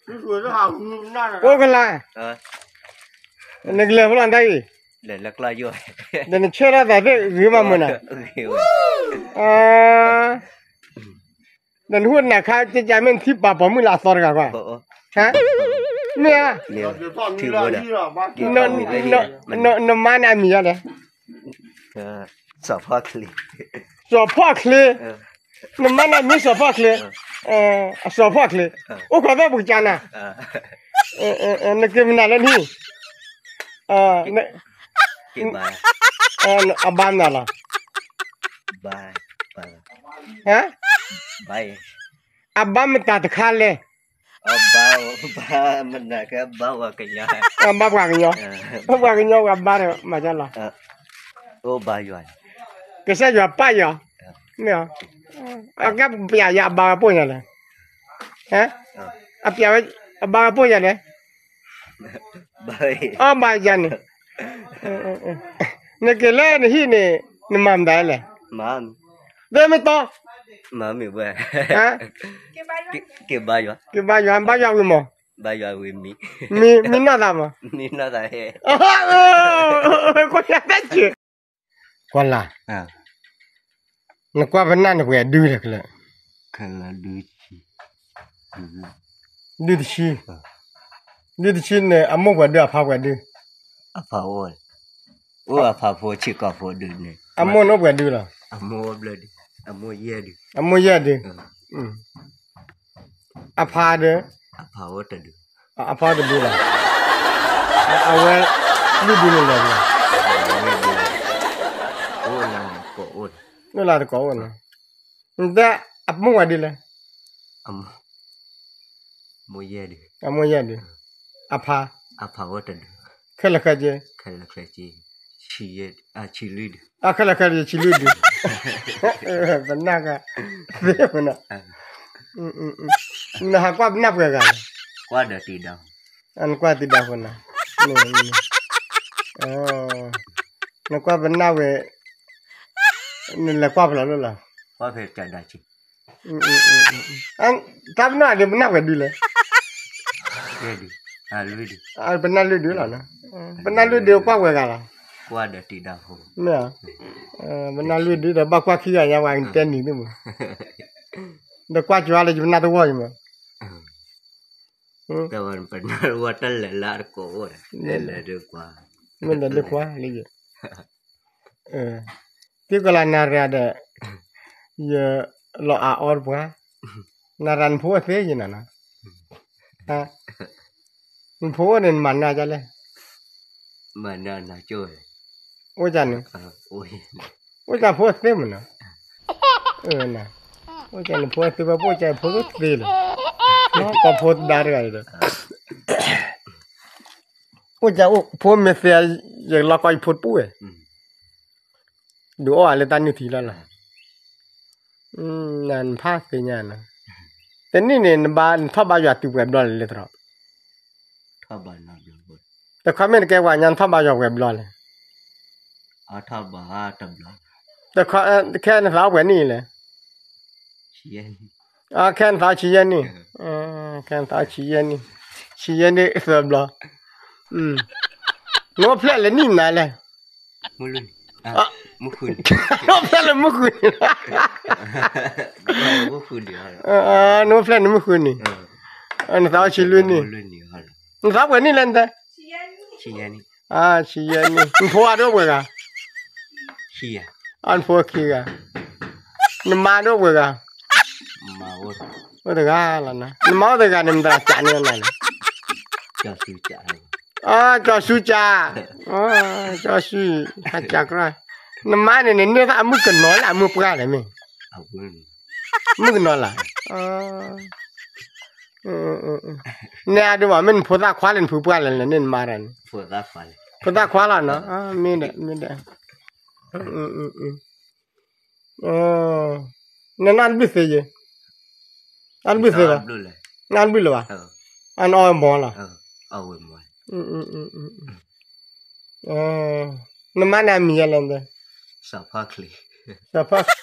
အိၣ်ကလါ, နကလဲၤဖဲလဲၣ်တၢ်အံၤ, ဒီးနဆဲးထီၣ်သးသ့ၣ်ဂ့ၤမးမုာ်နၤ, ဒီးနဟူၣ်နၤခါကကမ့ၢ်နထံၣ်ပာ်ပိာ်မုၣ်လၢအသီတဂၤကွၢ်, မ့ၢ်ဧါ, နမါန့ၣ်အမံၤယါလဲၣ်, စီၤဖီၣ်ချ့, နမါန့ၣ်အမံၤစီၤဖီၣ်ချ့, အစီၤဖီၣ်ချ့, အိၣ်ခိးသၣ်ပကစၢ်နၤ, နက့ၤမနုၤလၢနဟံၣ်, အဘါမနုၤလီၤ, အဘါမတၤတခါလဲၣ်, ဘါပှၤကညီ, ဘါပှၤကညီဝဲဘါဒီးမၤဒ်လဲၣ်, ကစၢ်ယွၤပၢ်ယီၤ, မ့ၢ်, အကပျးယၤအဘါဝဲပိၢ်ညါလဲၣ်, အပျးဝဲ, အဘါဝဲပိၢ်ညါလဲၣ်, အဘါယၤန့ၣ်, နက့ၤလၢနဟံၣ်န့ၣ်, နမၤမတၤလဲၣ်, တဲမ့ၢ်တီ, က့ၤဘါယွၤ, က့ၤဘါယွၤ, ဘါယွၤဝံၤမး, မံ, မံနီၢ်သးမး, ကွၢ်လၢ်, နကွၢ်ပနၢ်န့ၣ်ပှဲၤဒုလဲၣ်, ဒုတဆံ, ဒုတဆံန့ၣ် အမိၢ်ပှဲၤဒု အဖါပှဲၤဒု, အဖါအိၣ်, အိၣ်အဖါဖိဆံးကိာ်ဖိဒုန့ၣ်, အမိၢ်န့ၣ်အိၣ်ပှဲၤဒုလီၤ, အမိၢ်ယဲၢ်ဒု, အဖါဒု, အဖါတဒုလီၤ, အဝဲလွံၢ်ဒုန့ၣ်လဲၣ်, အိၣ်လၢတကိးအိၣ်န့ၣ်, နတဲအမိၢ်ပှဲၤဒုလဲၣ်, အမိၢ်ယဲၢ်ဒု, အဖါ, ခဲလၢာ်ခဲဆ့, ခဲလၢာ်ခဲဆ့, ဆံလွံၢ်ဒု, ပနၢ်ကသ့မနီၤ, နဟးကွၢ်ပနၢ်ပှဲၤဂၤလဲၣ်, နကွၢ်တံၤဒါဖိနီၤ, နကွၢ်ပနၢ်ဝဲ, နလဲၤကွၢ်ဖဲလဲၣ်လီၤ, တၢ်ပနၢ်ဒုးပနၢ်ပှဲၤဒုလဲၣ်, ပနၢ်လွံၢ်ဒုလီၤ, ပနၢ်လွံၢ်ဒုကွၢ်ပှဲၤဂၤလီၤ, မ့ၢ်, ပနၢ်လွံၢ်ဒုဒီးဘၣ်ကွၢ်ခံဂၤညါဝဲကတဲနံၤသ့ၣ်မး, ဒီးကွၢ်ကၠီလၢယပနၢ်တဝီၢ်ယမး, ပနၢ်တဝီၢ်တလဲၤလၢတကိးအိၣ်, မ့ၢ်လဲၤဒုးကွၢ်လံ, သံကွၢ်လၢနၤရၤဒီး, ယလီၤအါအီတပှၢ်, နၤရၤနဖိအိၣ်သ့ယနၤနီၤ, နဖိအိၣ်န့ၣ်နမၤနၢၤဒ်လဲၣ်, အိၣ်ကန့ၣ်, အိၣ်ကဖိအိၣ်သ့မနီၤ, အိၣ်ကနဖိအိၣ်သ့ဝဲ ပအိၣ်ကဖိအိၣ်သ့လီၤ, ကိးဖိသဒါတဂၤဒီး, အိၣ်ကဖိမ့ၢ်သ့, ယလီၤကီယဖိတပူၤဝဲ, ဒုးအီၣ်အလၢတၢ်နုၢ်ထံလီၤလီၤ, နဖးသ့ၣ်ညါနီၤ, တနံၣ်န့ၣ် နဘါနထီၣ်ဘါယွၤတုၤပှဲၤဘျီလဲၣ်လၢသရီ, တခီမ့ၢ်တကဲပှၤညါနထီၣ်ဘါယွၤပှဲၤဘျီလဲၣ်, တခီခဲနသးအိၣ်ပှဲၤနံၣ်လဲၣ်, ခဲနသးအိၣ်ဆံယဲၢ်နံၣ်, ခဲနသးအိၣ်ဆံယဲၢ်နံၣ်, ဆံယဲၢ်နံၣ်သၢဘျီ, နအိၣ်ဖျဲၣ်လၢနံၣ်မနုၤလဲၣ်, နအိၣ်ဖျဲၣ်လၢမုၢ်ဃုနံၤ, နအိၣ်ဖျဲၣ်လၢမုၢ်ဃုနံၤ, နသးအိၣ်ဆံလွံၢ်နံၣ်, နသးအိၣ်ပှဲၤနံၣ်လဲၣ်နတဲ, ဆံယဲၢ်နံၣ်, နဖိအဒိၣ်ပှဲၤဂၤ, နဖိခံဂၤ, နမါဒိၣ်ပှဲၤဂၤ, အိၣ်တဂၤလီၤ, နမါအိၣ်တဂၤန့ၣ် မတၤကးန့ၢ်နၤလဲၣ်, ကၠီၤစူကး, ကၠီၤစူ, ဟးကးကြၢး, နမါန့ၣ်န့ၣ် န့ၢ်သးအမုၣ်ကနီၤလၢအမုၣ်ပှၢ်လဲၣ်မ့ၢ်, မုၣ်ကနီၤလၢ် နဲအဒိဘၣ် မ့ၢ်နဖိသၣ်ခွါလဲၣ် နဖုပှၢ်လဲၣ်န့ၣ် မါတၢ်န့ၣ်, ဖိသၣ်ခွါလီၤနီၤ, မ့ၢ်ဒီး မ့ၢ်ဒီး, နနၢ်တဘျုးသ့ယဲ, နၢ်တဘျုးသ့လီၤ, နၢ်တဘျုးလၢၤဘၣ်, အနအီၣ်ဝဲမီၤလီၤ, နမါန့ၣ်အမံၤယဲလဲၣ်, စီၤဖီၣ်ချ့, စီၤဖီၣ်ချ့,